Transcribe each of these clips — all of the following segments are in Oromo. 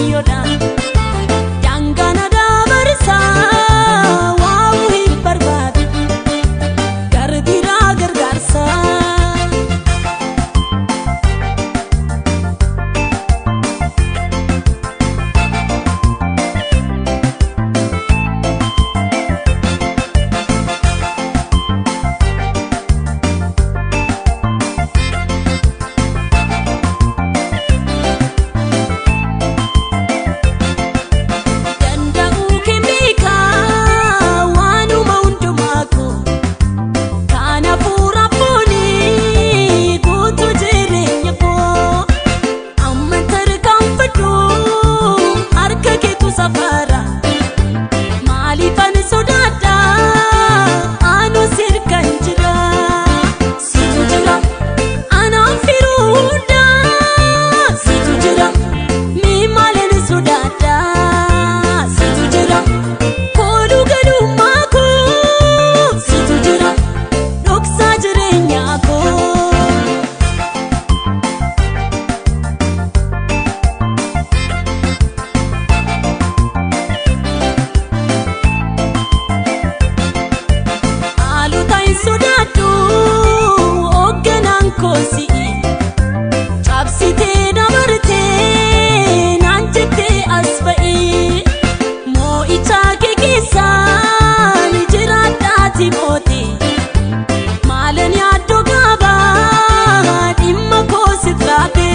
Waaqayyoodha. Daangaana dabarsaa waa'uu hin barbaadu garbiraa gargaarsa. Danda'uu keekaa waanuma hundumaa koo kan hafuura foonii guutuu jireenya koo amma tarkaanfadhu harka keetu safara maaliifan sodaadha anu sirkan jira situ jira anaan firuu hundaa situ jira mi maaleen sodaadha situ jira kooluu galummaa koo situ jira dhoksaa jireenyaa koo. Haalota hin sodaadhu hoogganaan koo si'i cabsitee dabartee naan jettee as ba'i moo'ichaa kee keessaan jiraadhaati moote maalan yaaddoo gaabaa dhimma koo sirraatee.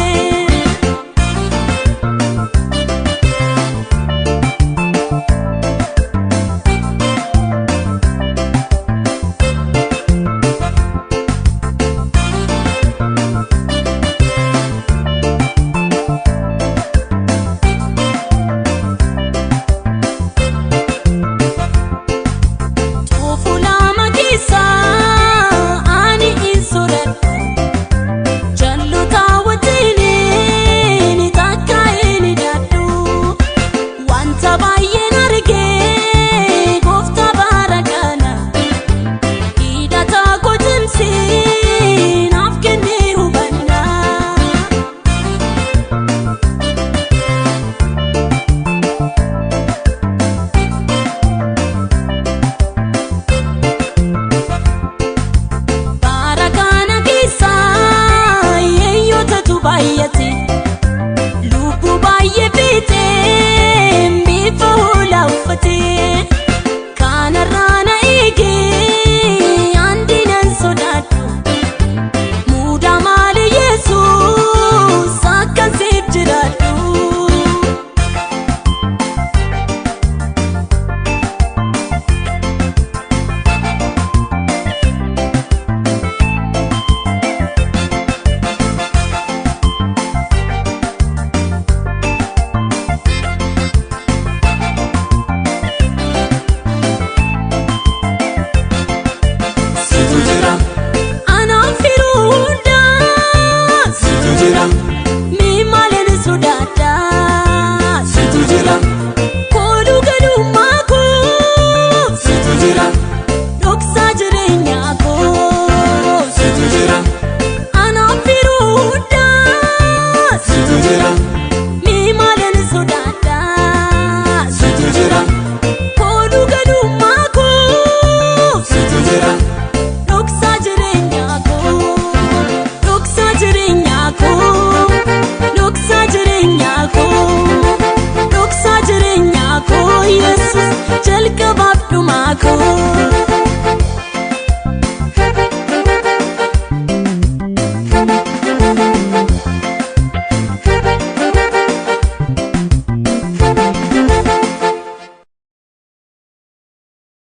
Cuufu lama keessaa ani hin sodaadhu jalloota wajjiniin takka hin hidhadhu wanta baay'een argee gooftaa bara kana hidhata koo cimsee naaf kennee hubannaa. Bara kana keessa yeeyyootatu baay'ate lubbuu baay'ee fiixee bifa hoolaa uffate kanarraa na eegee andinan sodaadhu mudaa maali Yesuus akkan siif jiraadhu. Situ jira, Anaan firuu hundaa situ jira, mi maaleen sodaadha situ jira, kooluu galummaa koo situ jira, dhoksaa jireenyaa koo situ jira, anaan firuu hundaa situ jira, mi maaleen sodaadha situ jira, kooluu galummaa koo situ jira, dhoksaa jireenyaa koo dhoksaa jireenyaa koo dhoksaa jireenyaa koo dhoksaa jireenyaa koo Yesuus jalqabaaf dhumaa koo.